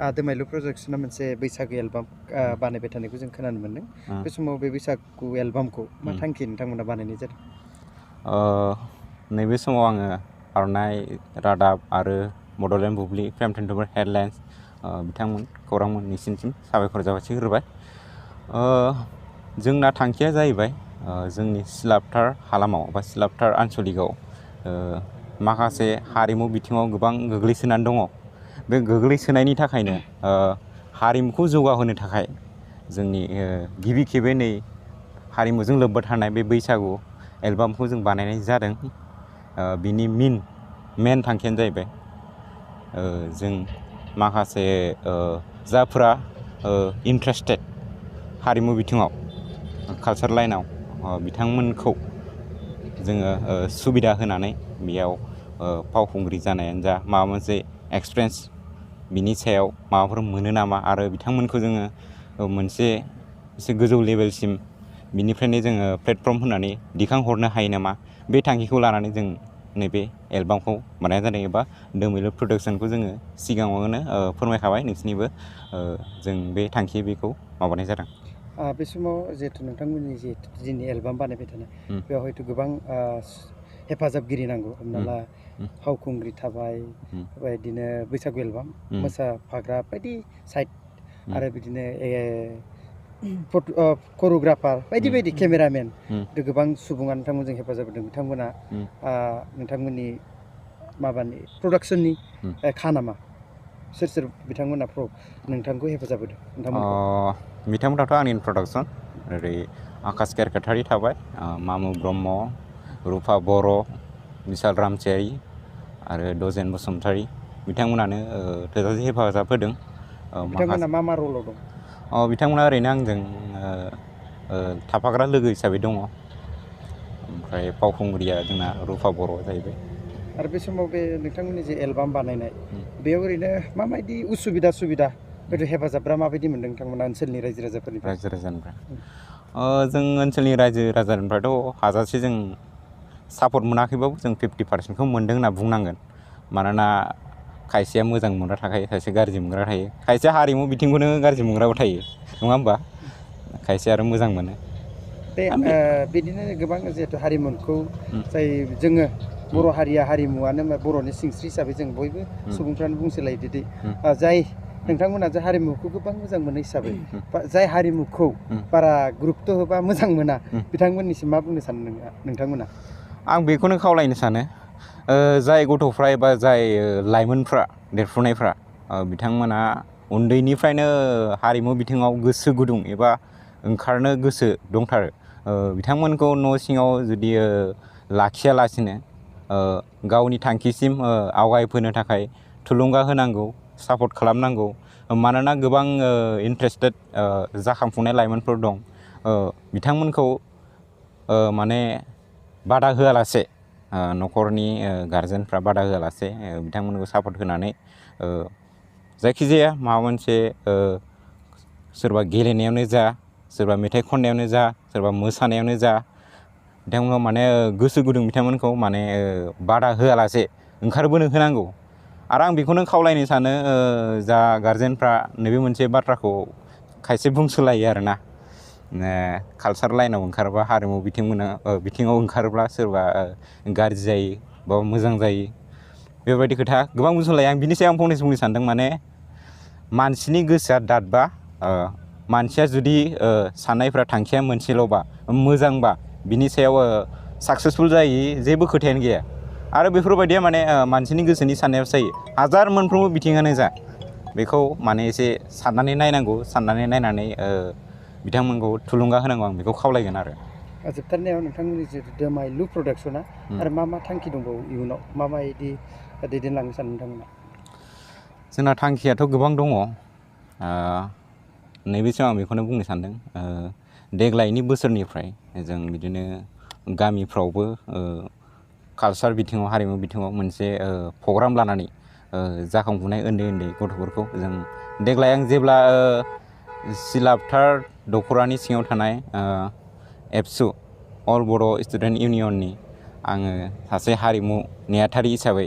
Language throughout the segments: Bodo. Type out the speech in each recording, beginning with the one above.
Dwmailu प्रजेक्टसना मोनसे बैसागु एलबाम बानायबाय थानायखौ जों खोनानो मोन्दों। बे समाव बे बैसागु एलबामखौ मा थांखि नोंथांमोना बानायनाय जादों? नैबे समाव आङो आर'नाइ रादाब आरो बड'लेण्ड बुब्लि फ्रेम टेन्टुफोर हेडलाइन्स बिथांमोन खौरांमोननिसिम साबायखर जासिग्रोबाय। जोंना थांखिया जाहैबाय जोंनि सिलापथार हालामाव बा सिलापथार आनसलिकआव माखासे हारिमु बिथिङाव गोबां गोग्लैसोनानै दङ। बे गोग्लैसोनायनि थाखायनो हारिमुखौ जौगाहोनो थाखाय जोंनि गिबि खेबै नै हारिमुजों लोब्बा थानाय बे बैसागु एलबामखौ जों बानायनाय जादों। बिनि मेन थांखियानो जाहैबाय जों माखासे जायफोरा इन्ट्रेस्टेड हारिमु बिथिङाव कालचार लाइनाव बिथांमोनखौ जोङो सुबिदा होनानै बेयाव फावखुंग्रि जानायानो जा माबा मोनसे एक्सपिरियेन्स बिनि सायाव माबाफोर मोनो नामा आरो बिथांमोनखौ जोङो मोनसे एसे गोजौ लेभेलसिम बिनिफ्रायनो जोङो प्लेटफर्म होनानै दिखांहरनो हायो नामा, बे थांखिखौ लानानै जों नैबे एलबामखौ बानायनाय जादों एबा Dwmailu प्रडाक्शनखौ जोङो सिगाङावनो फोरमायखाबाय नोंसिनिबो जों बे थांखि बेखौ माबानाय जादों। बे समाव जिहेतु नोंथांमोननि जिहेतु दिनै एलबाम बानायबाय थानाय बेयाव हयथ' गोबां हेफाजाबगिरि नांगौ। हमना ला फावखुंग्रि थाबाय, बेबायदिनो बैसागु एलबाम मोसाफाग्रा बायदि साइड आरो बिदिनो करिय'ग्राफार बायदि बायदि केमेरामेन गोबां सुबुङा नोंथांमोनजों हेफाजाब होदों। बिथांमोना नोंथांमोननि माबानि प्रडाक्शननि खानामा सोर सोर बिथांमोना नोंथांखौ हेफाजाब होदों? बिथांमोनाथ' आंनि प्रडाक्शन ओरै आकाश केरकेटारि थाबाय, मामु ब्रह्म, रुफा बर', बिशाल रामसियारि आरो दजेन बसुमतारी बिथांमोनानो थोजासे हेफाजाब होदों। बिथांमोना मा मा रलाव दं? बिथांमोना ओरैनो आंजों थाफाग्रा लोगो हिसाबै दङ। ओमफ्राय फावखुंग्रिया जोंना रुफा बर' जाहैबाय। आरो बे समाव बे नोंथांमोननि जे एलबाम बानायनाय बेयाव ओरैनो माबायदि उसुबिदा सुबिदा हयथ' हेफाजाबफ्रा माबायदि मोन्दों नोंथांमोना ओनसोलनि रायजो राजाफोरनिफ्राय? जों ओनसोलनि रायजो राजानिफ्रायथ' हाजासे जों सापर्ट मोनाखैबाबो जों 50% मोन्दों होनना बुंनांगोन। मानोना खायसेया मोजां मोनग्रा थाखायो, खायसे गाज्रि मोनग्रा थायो, खायसे हारिमु बिथिंखौनो गाज्रि मोनग्राबो थायो, नङा होमबा? खायसे आरो मोजां मोनो। बिदिनो गोबां जिहेतु हारिमुखौ जाय जोङो बर' हारिया हारिमुआनो बर'नि सिनस्रि हिसाबै जों बयबो सुबुंफ्रानो बुंसोलायो दिदि जाय नोंथांमोना जे हारिमुखौ गोबां मोजां मोनो हिसाबै जाय हारिमुखौ बारा गुरुत्व होबा मोजां मोना बिथांमोननिसिम मा बुंनो सानो नोंथांमोना? आं बेखौनो खावलायनो सानो जाय गथ'फ्रा एबा जाय लाइमोनफ्रा देरफुनायफ्रा बिथांमोना उन्दैनिफ्रायनो हारिमु बिथिङाव गोसो गुदुं एबा ओंखारनो गोसो दंथारो, बिथांमोनखौ न' सिङाव जुदि लाखियालासिनो गावनि थांखिसिम आवगायफैनो थाखाय थुलुंगा होनांगौ, सापर्ट खालामनांगौ। मानोना गोबां इन्ट्रेस्टेड जाखांफुनाय लाइमोनफोर दं, बिथांमोनखौ माने बादा होआलासे, न'खरनि गारजेनफ्रा बादा होआलासे बिथांमोनखौ सापर्ट होनानै जायखिजाया माबा मोनसे सोरबा गेलेनायावनो जा, सोरबा मेथाइ खननायावनो जा, सोरबा मोसानायावनो जा, बिथांमोनखौ माने गोसो गुदुं बिथांमोनखौ माने बादा होआलासे ओंखारबोनो होनांगौ। आरो आं बेखौनो खावलायनो सानो जा गारजेनफ्रा नैबे मोनसे बाथ्राखौ खायसे बुंसोलायो आरोना, कालचार लाइनाव ओंखारबा हारिमु बिथिङाव ओंखारोब्ला सोरबा गाज्रि जायो बा मोजां जायो, बेबायदि खोथा गोबां बुंसोलायो। आं बिनि सायाव फंनैसो बुंनो सानदों। माने मानसिनि गोसोआ दादबा, मानसिया जुदि साननायफ्रा थांखिया मोनसेल'बा मोजांबा बिनि सायाव साक्सेसफुल जायै जेबो खोथायानो गैया। आरो बेफोरबायदिया माने मानसिनि गोसोनि साननायावसो जायो, हाजार मोनफ्रोमबो बिथिङानो जा। बेखौ माने एसे साननानै नायनांगौ, साननानै नायनानै बिथांमोनखौ थुलुंगा होनांगौ, आं बेखौ खावलायगोन आरो। जोबथारनायाव नोंथांमोननि जिहेतु Dwmailu प्रडाक्शना आरो मा मा थांखि दंबावो इयुनाव माबायदि दैदेनलांनो सानो नोंथांमोना? जोंना थांखियाथ' गोबां दङ। नैबे समाव आं बेखौनो बुंनो सानदों, देग्लायनि बोसोरनिफ्राय जों बिदिनो गामिफ्रावबो कालचार बिथिङाव, हारिमु बिथिङाव मोनसे प्रग्राम लानानै जाखांफुनाय उन्दै उन्दै गथ'फोरखौ जों देग्लाय आं जेब्ला सिलापथार दख'रानि सिङाव थानाय एबसु अल बर' स्टुडेन्ट इउनियननि आङो सासे हारिमु नेहाथारि हिसाबै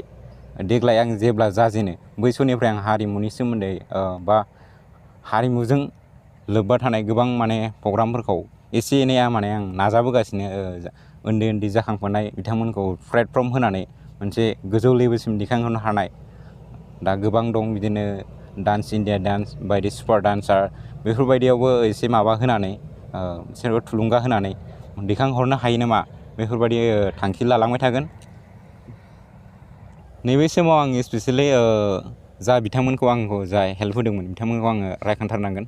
देग्लाय आं जेब्ला जाजेनो बै समनिफ्राय आं हारिमुनि सोमोन्दै बा हारिमुजों लोब्बा थानाय गोबां माने प्रग्रामफोरखौ एसे एनैया माने आं नाजाबोगासिनो उन्दै उन्दै जाखांफुनाय बिथांमोनखौ प्लेटफर्म होनानै मोनसे गोजौ लेभेलसिम दैखांहोनो हानाय दा गोबां दं बिदिनो डान्स इन्डिया डान्स बायदि सुपार डान्सार बेफोरबायदियावबो एसे माबा होनानै बिसोरबो थुलुंगा होनानै दैखांहरनो हायो नामा बेफोरबायदि थांखि लालांबाय थागोन। नैबे समाव आं स्पेसियेलि जा बिथांमोनखौ आंखौ जा हेल्प होदोंमोन बिथांमोनखौ आङो रायखांथारनांगोन।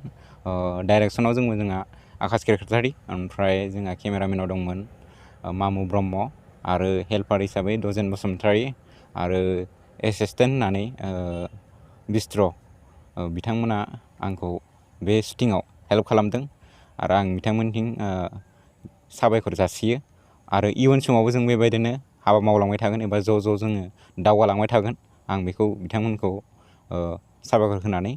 डाइरेक्सनाव जोंहा आकाश केरकेटारि, ओमफ्राय जोंहा केमेरामेनाव दंमोन मामु ब्रह्म, आरो हेल्पार हिसाबै दजेन बसुमतारी, आरो एसिसटेन्ट होननानै बिस्ट्र बिथांमोना आंखौ बे शुटिङाव हेल्प खालामदों आरो आं बिथांमोनथिं साबायखर जासियो। आरो इयुन समावबो जों बेबायदिनो हाबा मावलांबाय थागोन एबा ज' ज' जोङो दावगालांबाय थागोन। आं बेखौ बिथांमोनखौ साबायखर होनानै